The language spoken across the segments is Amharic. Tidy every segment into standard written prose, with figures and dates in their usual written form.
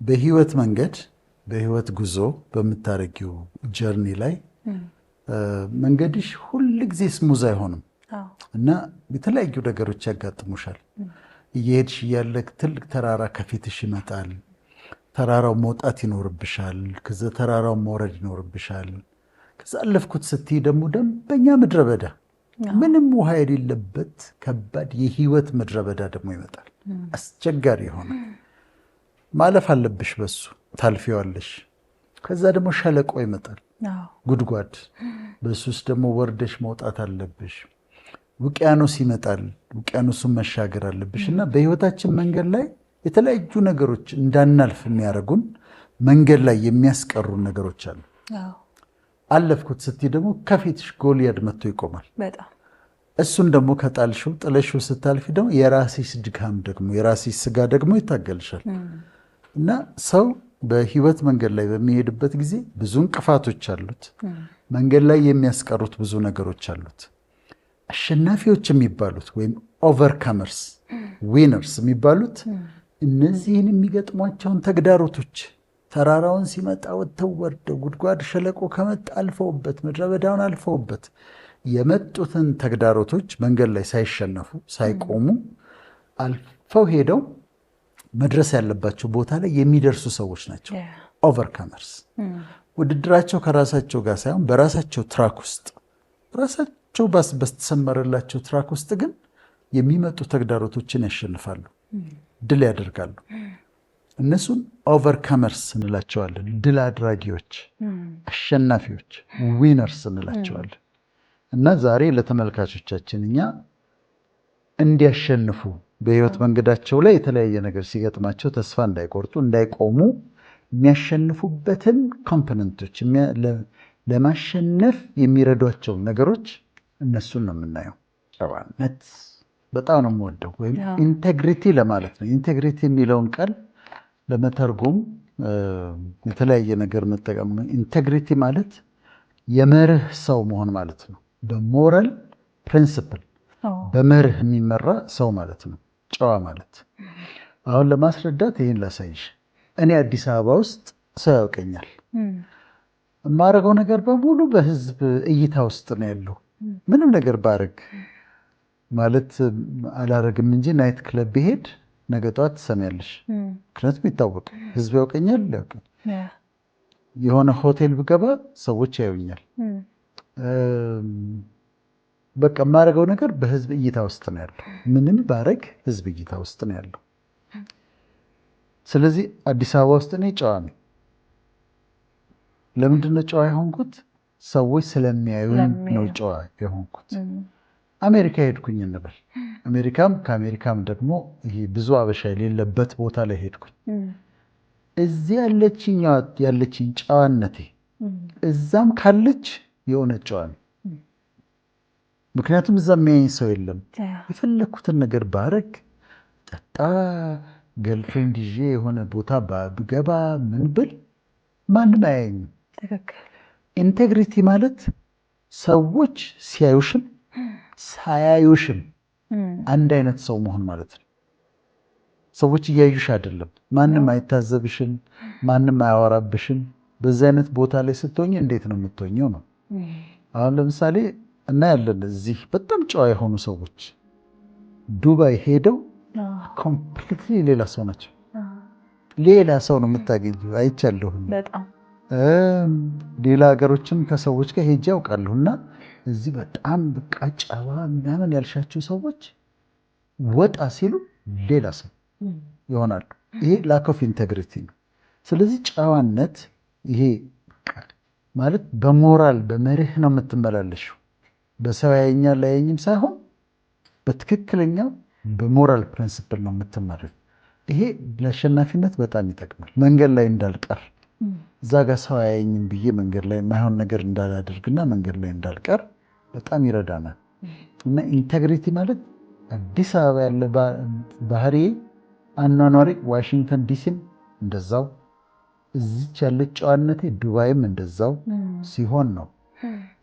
በህይወት መንገድ፣ በህይወት ጉዞ በምታደርጊው journey ላይ መንገድሽ ሁል ጊዜ smooth አይሆንም እና የተለያዩ ነገሮች ያጋጥሙሻል። እየሄድሽ እያለ ትልቅ ተራራ ከፊትሽ ይመጣል። ተራራው መውጣት ይኖርብሻል። ከዛ ተራራው መውረድ ይኖርብሻል። ከዛ አለፍኩት ስትይ ደግሞ ደንበኛ ምድረ በዳ፣ ምንም ውሃ የሌለበት ከባድ የህይወት ምድረ በዳ ደግሞ ይመጣል። አስቸጋሪ የሆነ ማለፍ አለብሽ፣ በሱ ታልፊዋለሽ። ከዛ ደግሞ ሸለቆ ይመጣል፣ ጉድጓድ፣ በሱ ውስጥ ደግሞ ወርደሽ መውጣት አለብሽ። ውቅያኖስ ይመጣል፣ ውቅያኖሱን መሻገር አለብሽ። እና በህይወታችን መንገድ ላይ የተለያዩ ነገሮች እንዳናልፍ የሚያደርጉን፣ መንገድ ላይ የሚያስቀሩን ነገሮች አሉ። አለፍኩት ስትይ ደግሞ ከፊትሽ ጎልያድ መጥቶ ይቆማል። እሱን ደግሞ ከጣልሽው፣ ጥለሽው ስታልፊ ደግሞ የራስሽ ድካም ደግሞ፣ የራስሽ ስጋ ደግሞ ይታገልሻል። እና ሰው በህይወት መንገድ ላይ በሚሄድበት ጊዜ ብዙ እንቅፋቶች አሉት። መንገድ ላይ የሚያስቀሩት ብዙ ነገሮች አሉት። አሸናፊዎች የሚባሉት ወይም overcomers፣ winners የሚባሉት እነዚህን የሚገጥሟቸውን ተግዳሮቶች፣ ተራራውን ሲመጣ ወጥተው ወርደው፣ ጉድጓድ ሸለቆ ከመጣ አልፈውበት፣ ምድረ በዳውን አልፈውበት የመጡትን ተግዳሮቶች መንገድ ላይ ሳይሸነፉ፣ ሳይቆሙ አልፈው ሄደው መድረስ ያለባቸው ቦታ ላይ የሚደርሱ ሰዎች ናቸው። Overcomers ውድድራቸው ከራሳቸው ጋር ሳይሆን በራሳቸው track ውስጥ፣ ራሳቸው በተሰመረላቸው track ውስጥ ግን የሚመጡ ተግዳሮቶችን ያሸንፋሉ፣ ድል ያደርጋሉ። እነሱን overcomers እንላቸዋለን። ድል አድራጊዎች፣ አሸናፊዎች፣ winners እንላቸዋለን። እና ዛሬ ለተመልካቾቻችን እኛ እንዲያሸንፉ፣ በህይወት መንገዳቸው ላይ የተለያየ ነገር ሲገጥማቸው ተስፋ እንዳይቆርጡ፣ እንዳይቆሙ የሚያሸንፉበትን component ኦች፣ ለማሸነፍ የሚረዷቸውን ነገሮች እነሱን ነው የምናየው። ጨዋነት በጣም ነው የምወደው፣ ወይም integrity ለማለት ነው። Integrity የሚለውን ቃል ለመተርጎም የተለያየ ነገር መጠቀም ነው። Integrity ማለት የመርህ ሰው መሆን ማለት ነው። በ moral principle፣ በመርህ የሚመራ ሰው ማለት ነው ጨዋ ማለት። አሁን ለማስረዳት ይህን ላሳይሽ። እኔ አዲስ አበባ ውስጥ ሰው ያውቀኛል። የማደርገው ነገር በሙሉ በህዝብ እይታ ውስጥ ነው ያለው። ምንም ነገር ባረግ፣ ማለት አላረግም እንጂ፣ night club ብሄድ ነገ ጠዋት ትሰሚያለሽ። ምክንያቱም ይታወቅ ህዝብ ያውቀኛል። ያውቀኝ የሆነ ሆቴል ብገባ ሰዎች ያዩኛል። በቃ የማደርገው ነገር በህዝብ እይታ ውስጥ ነው ያለው። ምንም ባረግ ህዝብ እይታ ውስጥ ነው ያለው። ስለዚህ አዲስ አበባ ውስጥ እኔ ጨዋ ነኝ። ለምንድን ነው ጨዋ የሆንኩት? ሰዎች ስለሚያዩኝ ነው ጨዋ የሆንኩት። አሜሪካ ሄድኩኝ እንበል። አሜሪካም ከአሜሪካም ደግሞ ይሄ ብዙ አበሻ የሌለበት ቦታ ላይ ሄድኩኝ። እዚህ ያለችኝ ጨዋነቴ እዛም ካለች የእውነት ጨዋ ነው። ምክንያቱም እዛ የሚያየኝ ሰው የለም። የፈለግኩትን ነገር ባረግ፣ ጠጣ፣ girlfriend ይዤ የሆነ ቦታ ብገባ፣ ምን ብል ማንም አያየኝም። Integrity ማለት ሰዎች ሲያዩሽም ሳያዩሽም አንድ አይነት ሰው መሆን ማለት ነው። ሰዎች እያዩሽ አይደለም፣ ማንም አይታዘብሽም፣ ማንም አያወራብሽም። በዚህ አይነት ቦታ ላይ ስትሆኝ እንዴት ነው የምትሆኘው ነው። አሁን ለምሳሌ እናያለን፣ እዚህ በጣም ጨዋ የሆኑ ሰዎች ዱባይ ሄደው completely ሌላ ሰው ናቸው። ሌላ ሰው ነው የምታገኘው። አይቻለሁ። ሌላ ሀገሮችም ከሰዎች ጋር ሄጄ ያውቃለሁ። እና እዚህ በጣም በቃ ጨዋ ምናምን ያልሻቸው ሰዎች ወጣ ሲሉ ሌላ ሰው ይሆናሉ። ይሄ lack of integrity ነው። ስለዚህ ጨዋነት ይሄ ማለት በሞራል፣ በመርህ ነው የምትመላለሽው። በሰው ያየኛል ላያየኝም ሳይሆን በትክክለኛው በ moral principle ነው የምትመሪው። ይሄ ለአሸናፊነት በጣም ይጠቅማል። መንገድ ላይ እንዳልቀር፣ እዛ ጋር ሰው አያየኝም ብዬ መንገድ ላይ የማይሆን ነገር እንዳላደርግና መንገድ ላይ እንዳልቀር በጣም ይረዳናል። እና integrity ማለት አዲስ አበባ ያለ ባህሪ፣ አኗኗሪ ዋሽንግተን ዲሲም እንደዛው፣ እዚች ያለች ጨዋነቴ ዱባይም እንደዛው ሲሆን ነው።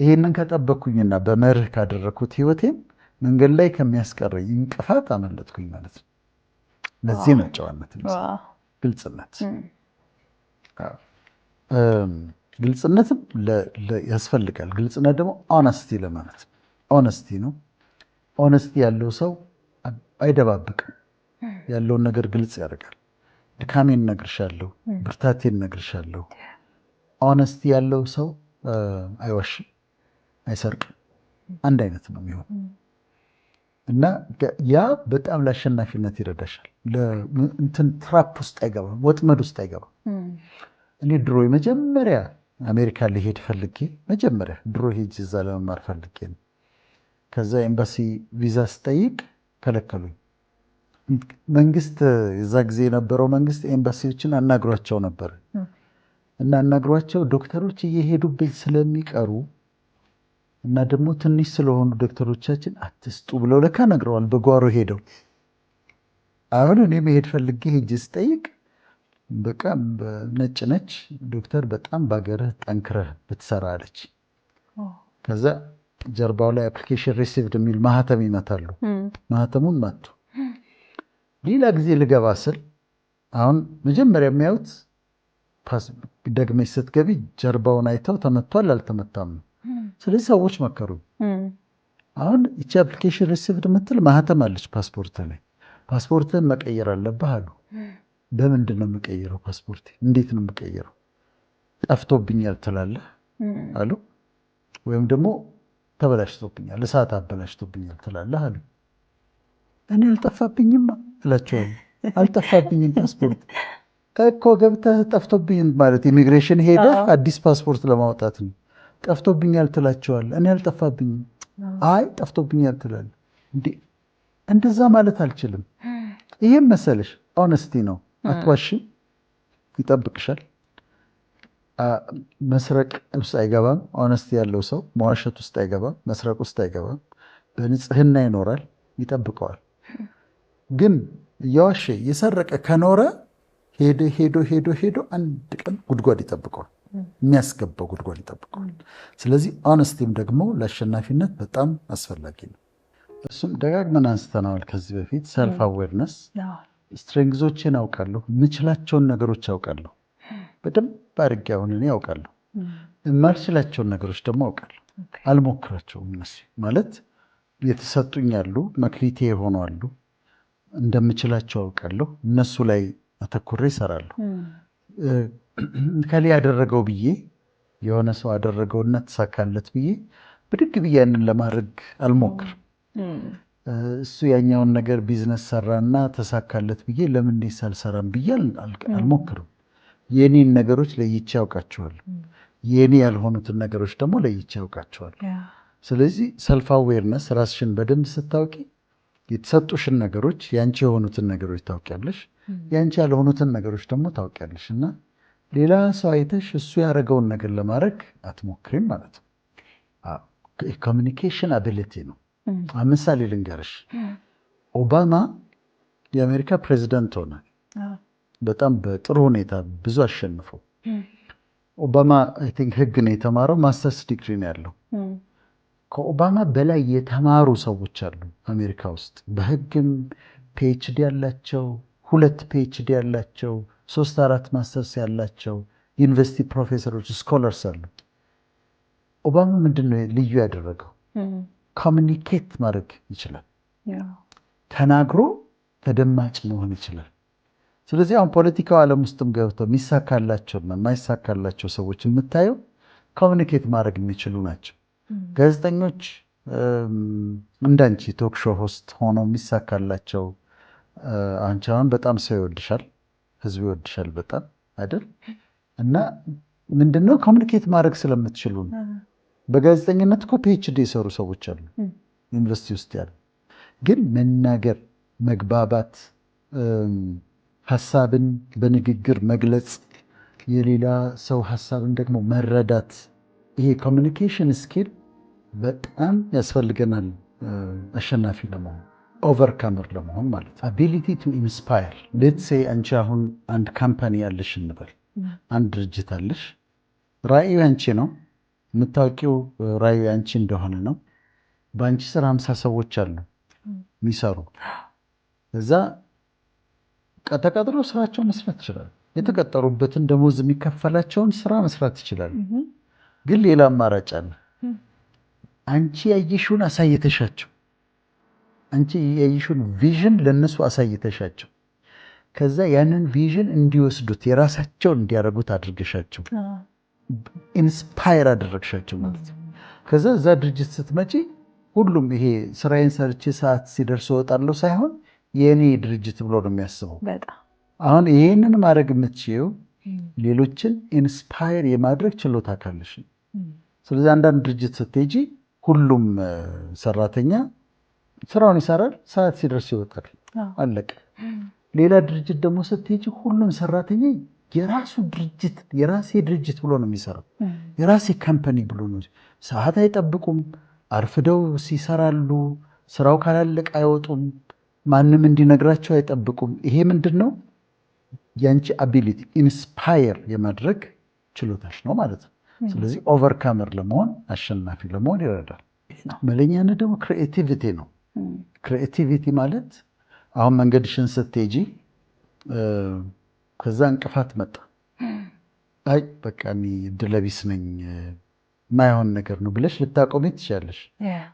ይሄንን ከጠበቅኩኝና በመርህ ካደረግኩት ህይወቴም መንገድ ላይ ከሚያስቀረኝ እንቅፋት አመለጥኩኝ ማለት ነው። ለዚህ ነው ጨዋነት፣ ግልጽነት። ግልጽነትም ያስፈልጋል። ግልጽነት ደግሞ honesty ለማለት honesty ነው። Honesty ያለው ሰው አይደባብቅም፣ ያለውን ነገር ግልጽ ያደርጋል። ድካሜን እነግርሻለሁ፣ ብርታቴን እነግርሻለሁ። Honesty ያለው ሰው አይዋሽም፣ አይሰርቅም። አንድ አይነት ነው የሚሆን እና ያ በጣም ለአሸናፊነት ይረዳሻል። እንትን trap ውስጥ አይገባም፣ ወጥመድ ውስጥ አይገባም። እኔ ድሮ የመጀመሪያ አሜሪካ ልሄድ ፈልጌ፣ መጀመሪያ ድሮ ሄጄ እዛ ለመማር ፈልጌ ነው። ከዛ ኤምባሲ ቪዛ ስጠይቅ ከለከሉኝ። መንግስት፣ የዛ ጊዜ የነበረው መንግስት ኤምባሲዎችን አናግሯቸው ነበር እና አናግሯቸው ዶክተሮች እየሄዱብኝ ስለሚቀሩ እና ደግሞ ትንሽ ስለሆኑ ዶክተሮቻችን አትስጡ ብለው ለካ ነግረዋል። በጓሮ ሄደው አሁን እኔ መሄድ ፈልጌ ሄጄ ስጠይቅ በቃ ነጭ ነች ዶክተር፣ በጣም በሀገርህ ጠንክረህ ብትሰራ አለች። ከዛ ጀርባው ላይ application received የሚል ማህተም ይመታሉ። ማህተሙን መቱ። ሌላ ጊዜ ልገባ ስል አሁን መጀመሪያ የሚያዩት ደግመሽ ስትገቢ ጀርባውን አይተው ተመቷል አልተመታም ነው። ስለዚህ ሰዎች መከሩ። አሁን ይቺ application received የምትል ማህተም አለች ፓስፖርት ላይ፣ ፓስፖርትን መቀየር አለብህ አሉ። በምንድን ነው የምቀይረው? ፓስፖርት እንዴት ነው የምቀይረው? ጠፍቶብኛል ትላለህ አሉ፣ ወይም ደግሞ ተበላሽቶብኛል፣ እሳት አበላሽቶብኛል ትላለህ አሉ። እኔ አልጠፋብኝም እላቸዋለሁ። አልጠፋብኝም ፓስፖርት እኮ፣ ገብተህ ጠፍቶብኝ ማለት ኢሚግሬሽን ሄደህ አዲስ ፓስፖርት ለማውጣት ነው። ጠፍቶብኛል ትላቸዋለህ። እኔ አልጠፋብኝም። አይ ጠፍቶብኛል ትላለህ። እንዴ እንደዛ ማለት አልችልም። ይህም መሰለሽ honesty ነው። አትዋሽም፣ ይጠብቅሻል። መስረቅ ውስጥ አይገባም። Honesty ያለው ሰው መዋሸት ውስጥ አይገባም፣ መስረቅ ውስጥ አይገባም። በንጽህና ይኖራል፣ ይጠብቀዋል። ግን እየዋሸ እየሰረቀ ከኖረ ሄዶ ሄዶ ሄዶ ሄዶ አንድ ቀን ጉድጓድ ይጠብቀዋል፣ የሚያስገባው ጉድጓድ ይጠብቀዋል። ስለዚህ honesty ም ደግሞ ለአሸናፊነት በጣም አስፈላጊ ነው። እሱም ደጋግመን አንስተነዋል ከዚህ በፊት፣ self awareness። Strength ኦቼን አውቃለሁ፣ የምችላቸውን ነገሮች አውቃለሁ፣ በደንብ አድርጌ አሁን እኔ አውቃለሁ። የማልችላቸውን ነገሮች ደግሞ አውቃለሁ፣ አልሞክራቸውም። እነሱ ማለት የተሰጡኝ አሉ፣ መክሊቴ የሆኑ አሉ፣ እንደምችላቸው አውቃለሁ። እነሱ ላይ አተኩሬ እሰራለሁ። ከሌ ያደረገው ብዬ፣ የሆነ ሰው አደረገውና ተሳካለት ብዬ ብድግ ብዬ ያንን ለማድረግ አልሞክርም። እሱ ያኛውን ነገር ቢዝነስ ሰራና ተሳካለት ብዬ ለምን እኔስ አልሰራም ብዬ አልሞክርም። የኔን ነገሮች ለይቼ አውቃቸዋለሁ። የኔ ያልሆኑትን ነገሮች ደግሞ ለይቼ አውቃቸዋለሁ። ስለዚህ self awareness፣ ራስሽን በደንብ ስታውቂ የተሰጡሽን ነገሮች፣ ያንቺ የሆኑትን ነገሮች ታውቂያለሽ፣ ያንቺ ያልሆኑትን ነገሮች ደግሞ ታውቂያለሽ እና ሌላ ሰው አይተሽ እሱ ያደረገውን ነገር ለማድረግ አትሞክሪም ማለት ነው። Communication ability ነው። ምሳሌ ልንገርሽ። ኦባማ የአሜሪካ ፕሬዚደንት ሆነ። በጣም በጥሩ ሁኔታ ብዙ አሸንፎ። ኦባማ I think ህግ ነው የተማረው፣ masters degree ነው ያለው። ከኦባማ በላይ የተማሩ ሰዎች አሉ አሜሪካ ውስጥ፣ በህግም PhD ያላቸው፣ ሁለት PhD ያላቸው፣ ሶስት አራት ማስተርስ ያላቸው ዩኒቨርሲቲ ፕሮፌሰሮች፣ scholars አሉ። ኦባማ ምንድን ነው ልዩ ያደረገው? Communicate ማድረግ ይችላል። ተናግሮ ተደማጭ መሆን ይችላል። ስለዚህ አሁን ፖለቲካው ዓለም ውስጥም ገብተው የሚሳካላቸውና የማይሳካላቸው ሰዎች የምታየው communicate ማድረግ የሚችሉ ናቸው። ጋዜጠኞች እንዳንቺ talk show host ሆነው የሚሳካላቸው፣ አንቺ አሁን በጣም ሰው ይወድሻል፣ ህዝብ ይወድሻል በጣም አይደል? እና ምንድነው communicate ማድረግ ስለምትችሉ ነው። በጋዜጠኝነት እኮ PhD የሰሩ ሰዎች አሉ ዩኒቨርሲቲ ውስጥ ያሉ። ግን መናገር፣ መግባባት፣ ሀሳብን በንግግር መግለጽ፣ የሌላ ሰው ሀሳብን ደግሞ መረዳት፣ ይሄ communication skill በጣም ያስፈልገናል አሸናፊ ለመሆን፣ overcomer ለመሆን ማለት ነው። Ability to inspire። Let's say አንቺ አሁን አንድ company አለሽ እንበል፣ አንድ ድርጅት አለሽ። ራዕዩ ያንቺ ነው፣ የምታውቂው ራዕዩ ያንቺ እንደሆነ ነው። በአንቺ ስር 50 ሰዎች አሉ የሚሰሩ፣ እዛ ተቀጥረው ስራቸው መስራት ይችላሉ። የተቀጠሩበትን ደሞዝ የሚከፈላቸውን ስራ መስራት ይችላሉ። ግን ሌላ አማራጭ አለ። አንቺ ያየሽውን አሳይተሻቸው፣ አንቺ ያየሽውን vision ለነሱ አሳይተሻቸው፣ ከዛ ያንን vision እንዲወስዱት የራሳቸው እንዲያደርጉት አድርገሻቸው inspire አደረግሻቸው ማለት ነው። ከዛ እዛ ድርጅት ስትመጪ ሁሉም ይሄ ስራዬን ሰርቼ ሰዓት ሲደርስ እወጣለሁ ሳይሆን የእኔ ድርጅት ብሎ ነው የሚያስበው። አሁን ይሄንን ማድረግ የምትችይው ሌሎችን inspire የማድረግ ችሎታ ካለሽ። ስለዚህ አንዳንድ ድርጅት ስትሄጂ ሁሉም ሰራተኛ ስራውን ይሰራል፣ ሰዓት ሲደርስ ይወጣል፣ አለቀ። ሌላ ድርጅት ደግሞ ስትሄጂ ሁሉም ሰራተኛ የራሱ ድርጅት፣ የራሴ ድርጅት ብሎ ነው የሚሰራው፣ የራሴ company ብሎ ነው። ሰዓት አይጠብቁም፣ አርፍደው ሲሰራሉ፣ ስራው ካላለቀ አይወጡም፣ ማንም እንዲነግራቸው አይጠብቁም። ይሄ ምንድን ነው? ያንቺ ability inspire የማድረግ ችሎታሽ ነው ማለት ነው። ስለዚህ overcomer ለመሆን፣ አሸናፊ ለመሆን ይረዳል። መለኛነት ደግሞ creativity ነው። Creativity ማለት አሁን መንገድሽን ስትሄጂ ከዛ እንቅፋት መጣ። አይ በቃ እኔ እድለቢስ ነኝ፣ የማይሆን ነገር ነው ብለሽ ልታቆሚ ትችያለሽ።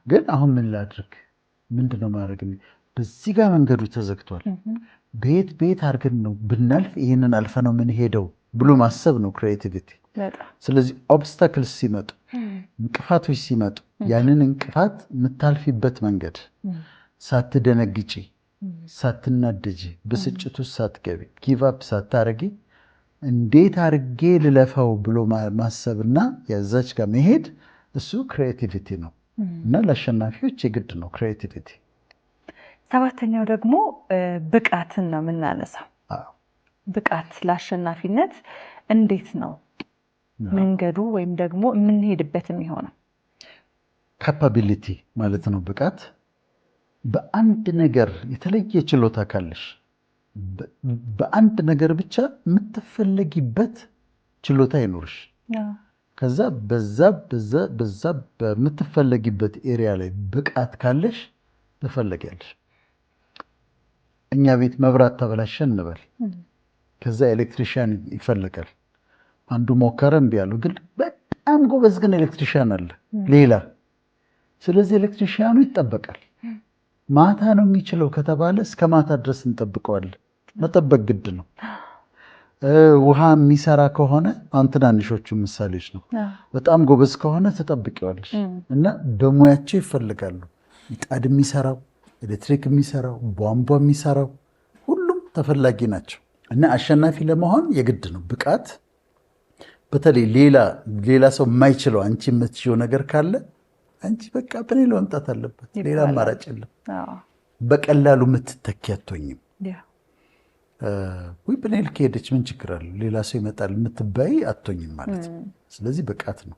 ግን አሁን ምን ላድርግ? ምንድን ነው ማድረግ? በዚህ ጋር መንገዱ ተዘግቷል። በየት በየት አድርገን ነው ብናልፍ ይህንን አልፈ ነው የምንሄደው ብሎ ማሰብ ነው creativity። ስለዚህ obstacles ሲመጡ፣ እንቅፋቶች ሲመጡ ያንን እንቅፋት የምታልፊበት መንገድ ሳትደነግጪ፣ ሳትናደጂ፣ ብስጭት ውስጥ ሳትገቢ፣ give up ሳታረጊ እንዴት አርጌ ልለፈው ብሎ ማሰብና ያዛች ጋር መሄድ እሱ creativity ነው እና ለአሸናፊዎች የግድ ነው creativity። ሰባተኛው ደግሞ ብቃትን ነው የምናነሳው። ብቃት ለአሸናፊነት እንዴት ነው መንገዱ ወይም ደግሞ የምንሄድበት የሚሆነው? Capability ማለት ነው ብቃት። በአንድ ነገር የተለየ ችሎታ ካለሽ፣ በአንድ ነገር ብቻ የምትፈለጊበት ችሎታ ይኖርሽ። ከዛ በዛ በዛ በዛ በምትፈለጊበት area ላይ ብቃት ካለሽ ትፈለጊያለሽ። እኛ ቤት መብራት ተበላሸ እንበል። ከዛ electrician ይፈለጋል። አንዱ ሞከረ፣ እምቢ አለው። ግን በጣም ጎበዝ ግን electrician አለ ሌላ። ስለዚህ electrician ኑ ይጠበቃል። ማታ ነው የሚችለው ከተባለ እስከ ማታ ድረስ እንጠብቀዋለን። መጠበቅ ግድ ነው። ውሃ የሚሰራ ከሆነ፣ አሁን ትናንሾቹ ምሳሌዎች ነው። በጣም ጎበዝ ከሆነ ትጠብቂዋለሽ እና በሙያቸው ይፈልጋሉ። ምጣድ የሚሰራው፣ ኤሌክትሪክ የሚሰራው፣ ቧንቧ የሚሰራው ሁሉም ተፈላጊ ናቸው እና አሸናፊ ለመሆን የግድ ነው ብቃት። በተለይ ሌላ ሌላ ሰው የማይችለው አንቺ የምትችይው ነገር ካለ አንቺ በቃ በኔ መምጣት አለበት። ሌላ አማራጭ የለም። በቀላሉ የምትተኪ አትሆኝም። ወይ ብኔል ከሄደች ምን ችግር አለ፣ ሌላ ሰው ይመጣል የምትባይ አትሆኝም ማለት ነው። ስለዚህ ብቃት ነው።